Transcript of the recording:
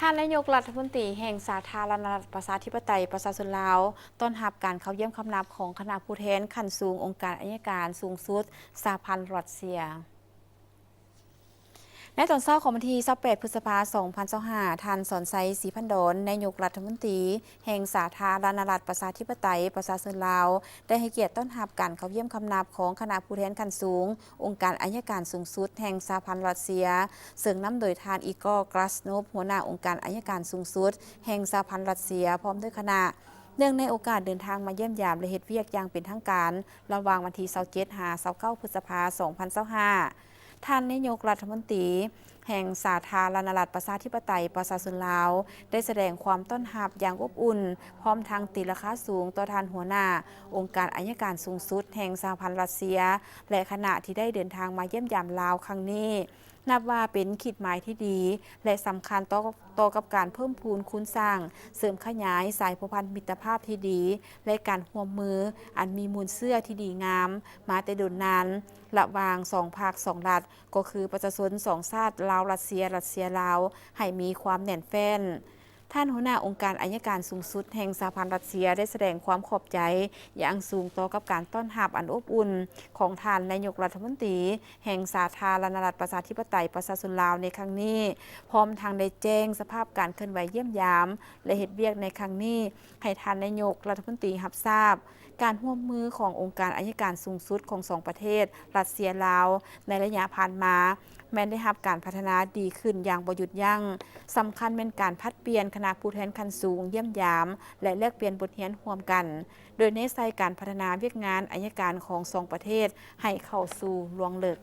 ທ່ານນາຍົກລັດຖະມົນຕີແຫ່ງສາທາລະນະລັດ ປະຊາທິປະໄຕ ປະຊາຊົນລາວ ຕ້ອນຮັບການເຂົ້າຢ້ຽມຄຳນັບຂອງຄະນະຜູ້ແທນຂັ້ນສູງອົງການອັຍການສູງສຸດສະຫະພັນລັດເຊຍ. ໃນຕອນເຊົ້າຂອງວັນທີຊາວແປດ ພຶດສະພາ ສອງພັນຊາວຫ້າ, ທ່ານ ສອນໄຊ ສີພັນດອນ ນາຍົກລັດຖະມົນຕີແຫ່ງສາທາລະນະລັດ ປະຊາທິປະໄຕ ປະຊາຊົນລາວ ໄດ້ໃຫ້ກຽດຕ້ອນຮັບການເຂົ້າຢ້ຽມຄຳນັບຂອງຄະນະຜູ້ແທນຂັ້ນສູງອົງການອັຍການສູງສຸດແຫ່ງສະຫະພັນລັດເຊຍ, ເຊິ່ງນຳໂດຍທ່ານ ອີກອ ກຣາສໂນບ ຫົວໜ້າອົງການອັຍການສູງສຸດແຫ່ງສະຫະພັນລັດເຊຍ ພ້ອມດ້ວຍຄະນະ. ເນື່ອງໃນໂອກາດເດີນທາງມາຢ້ຽມຢາມ ແລະ ເຮັດວຽກຢ່າງເປັນທາງການ ລະຫວ່າງວັນທີຊາວເຈັດ ຫາ ຊາວເກົ້າ ພຶດສະພາ ສອງພັນຊາວຫ້າ, ທ່ານນາຍົກລັດຖະມົນຕີແຫ່ງສາທາລະນະລັດ ປະຊາທິປະໄຕ ປະຊາຊົນລາວ ໄດ້ສະແດງຄວາມຕ້ອນຮັບຢ່າງອົບອຸ່ນ, ພ້ອມທັງຕີລາຄາສູງຕໍ່ທ່ານຫົວໜ້າອົງການອັຍການສູງສຸດແຫ່ງສະຫະພັນລັດເຊຍ ແລະ ຄະນະທີ່ໄດ້ເດີນທາງມາຢ້ຽມຢາມລາວຄັ້ງນີ້. ນັບວ່າເປັນຂີດໝາຍທີ່ດີ ແລະ ສຳຄັນຕໍ່ ຕໍ່ກັບການເພີ່ມພູນຄູນສ້າງ, ເສີມຂະຫຍາຍສາຍພົວພັນມິດຕະພາບທີ່ດີ ແລະ ການຮ່ວມມືອັນມີມູນເຊື້ອທີ່ດີງາມມາແຕ່ດົນນານ ລະຫວ່າງສອງພັກສອງລັດ, ກໍຄືປະຊາຊົນສອງຊາດ ລາວ-ລັດເຊຍ, ລັດເຊຍ-ລາວ ໃຫ້ມີຄວາມແໜ້ນແຟ້ນ. ທ່ານຫົວໜ້າອົງການອັຍການສູງສຸດແຫ່ງສະຫະພັນລັດເຊຍ ໄດ້ສະແດງຄວາມຂອບໃຈຢ່າງສູງຕໍ່ກັບການຕ້ອນຮັບອັນອົບອຸ່ນຂອງທ່ານນາຍົກລັດຖະມົນຕີແຫ່ງສາທາລະນະລັດ ປະຊາທິປະໄຕ ປະຊາຊົນລາວ ໃນຄັ້ງນີ້, ພ້ອມທັງໄດ້ແຈ້ງສະພາບການເຄື່ອນໄຫວຢ້ຽມຢາມ ແລະ ເຮັດວຽກໃນຄັ້ງນີ້ ໃຫ້ທ່ານນາຍົກລັດຖະມົນຕີຮັບຊາບ. ການຮ່ວມມືຂອງອົງການອັຍການສູງສຸດຂອງສອງປະເທດ ລັດເຊຍ-ລາວ ໃນໄລຍະຜ່ານມາ ແມ່ນໄດ້ຮັບການພັດທະນາດີຂຶ້ນຢ່າງບໍ່ຢຸດຢັ້ງ. ສຳຄັນແມ່ນການຜັດປ່ຽນຄະນະຜູ້ແທນຂັ້ນສູງຢ້ຽມຢາມ ແລະ ແລກປ່ຽນບົດຮຽນຮ່ວມກັນ, ໂດຍເນັ້ນໃສ່ການພັດທະນາວຽກງານອັຍການຂອງສອງປະເທດໃຫ້ເຂົ້າສູ່ລວງເລິກ.